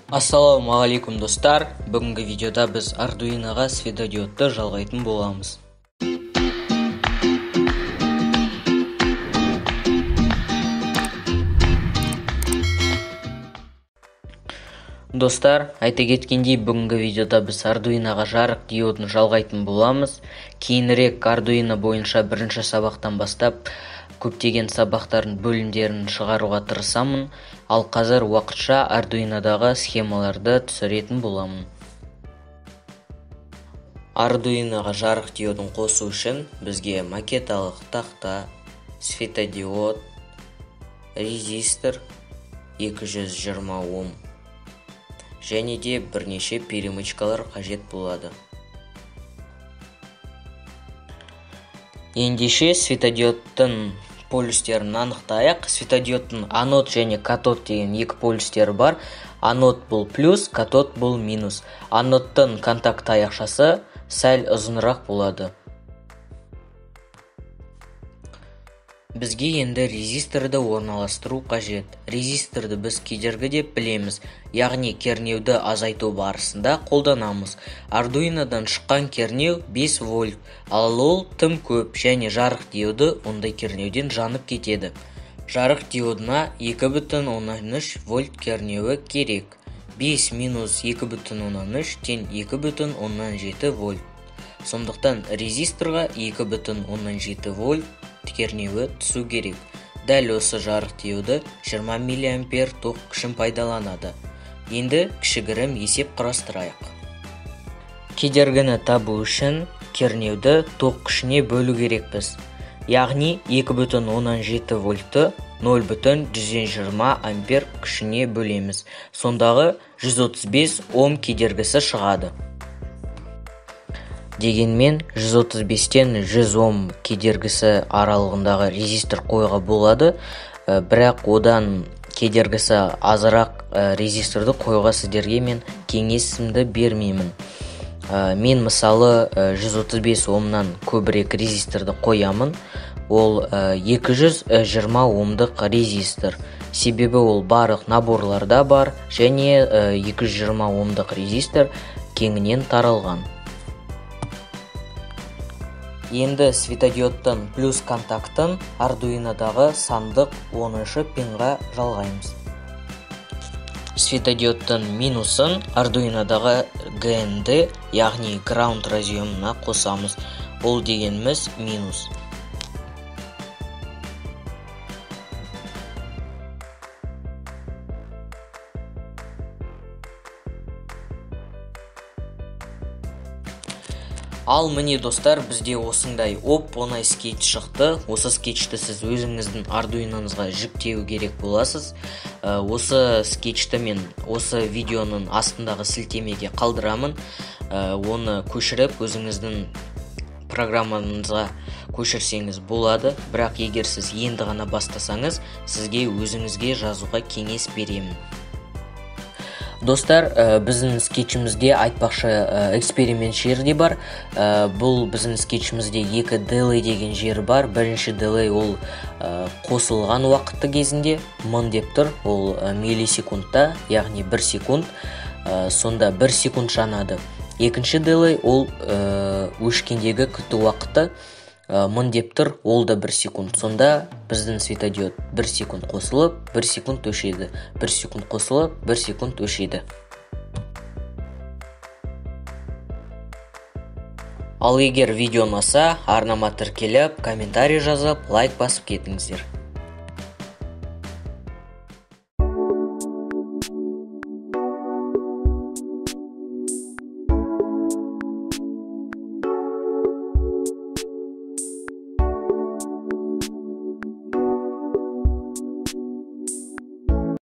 Ассалаумағалейкум, достар! Бүгінгі видеода біз Arduino'ға светодиодты жалғайтын боламыз. Достар, айта кеткендей, бүгінгі видеода біз Arduino'ға жарық диодын жалғайтын боламыз. Кейінірек Arduino бойынша бірінші сабақтан бастап көптеген сабақтардың бөлімдерін шығаруға тырысамын. Ал қазір уақытша Arduino'дағы схемаларды түсіретін боламын. Arduino'ға жарық диодын қосу үшін бізге макеталық тақта, светодиод, резистор 220 Ом және де бірнеше перемычкалар қажет болады. Ендеше светодиодтың полюстерін анықтайық. Светодиодтың анод және катод деген екі полюстері бар. Анод бұл плюс, катод бұл минус. Анодтың контакт таяқшасы сәл ұзынырақ болады. Бізге енді резисторды орналастыру қажет. Резисторды біз кедергі деп білеміз, яғни кернеуді азайту барысында қолданамыз. Arduino'дан шыққан кернеу 5 вольт, ал ол тым көп және жарық диоды ондай кернеуден жанып кетеді. Жарық диодына 2,3 вольт кернеуі керек. 5 минус 2,3 тең 2,7 вольт. Сондықтан резисторға 2,7 вольт кернеуі түсу керек. Дәл осы жарық диоды 20 миллиампер тоқ күшін пайдаланады. Енді кішігірім есеп құрастырайық. Кедергіні табу үшін кернеуді тоқ күшіне бөлу керекпіз. Яғни 2,7 вольтты 0,120 ампер күшіне бөлеміз. Сондағы 135 Ом кедергісі шығады. Дегенмен 135-тен 100 Ом кедергісі аралығындағы резистор қоюға болады, бірақ одан кедергісі азырақ резисторды қоюға сіздерге мен кеңесімді бермеймін. Мен мысалы 135 Омнан көбірек резисторды қоямын. Ол 220 Омдық резистор. Себебі ол барлық наборларда бар және 220 Омдық резистор кеңінен таралған. Енді светодиодтың плюс контактын Arduino'дағы сандық 10-шы пинға жалғаймыз. Светодиодтың минусын Arduino'дағы GND, яғни ground разъемына қосамыз. Ол дегеніміз минус. Ал міне, достар, бізде осындай оп-оңай скетч шықты. Осы скетчті сіз өзіңіздің Arduino'ңызға жүктеу керек боласыз. Осы скетчті мен осы видеоның астындағы сілтемеге қалдырамын. Оны көшіріп өзіңіздің программаңызға көшірсеңіз болады. Бірақ егер сіз енді ғана бастасаңыз, сізге өзіңізге жазуға кеңес беремін. Достар, біздің скетчімізде айтпақшы эксперимент жері де бар. Бұл біздің скетчімізде екі delay деген жері бар. Бірінші delay ол қосылған уақытты кезінде 1000 деп тұр. Ол миллисекундта, яғни 1 секунд. Сонда 1 секунд жанады. Екінші delay ол өшкендегі күту уақыты 1000 деп тұр, ол да 1 секунд. Сонда біздің светодиод 1 секунд қосылып, 1 секунд өшеді. 1 секунд қосылып, 1 секунд өшеді. Ал егер видео ұнаса, арнама тіркеліп, комментарий жазып, лайк басып кетіңіздер.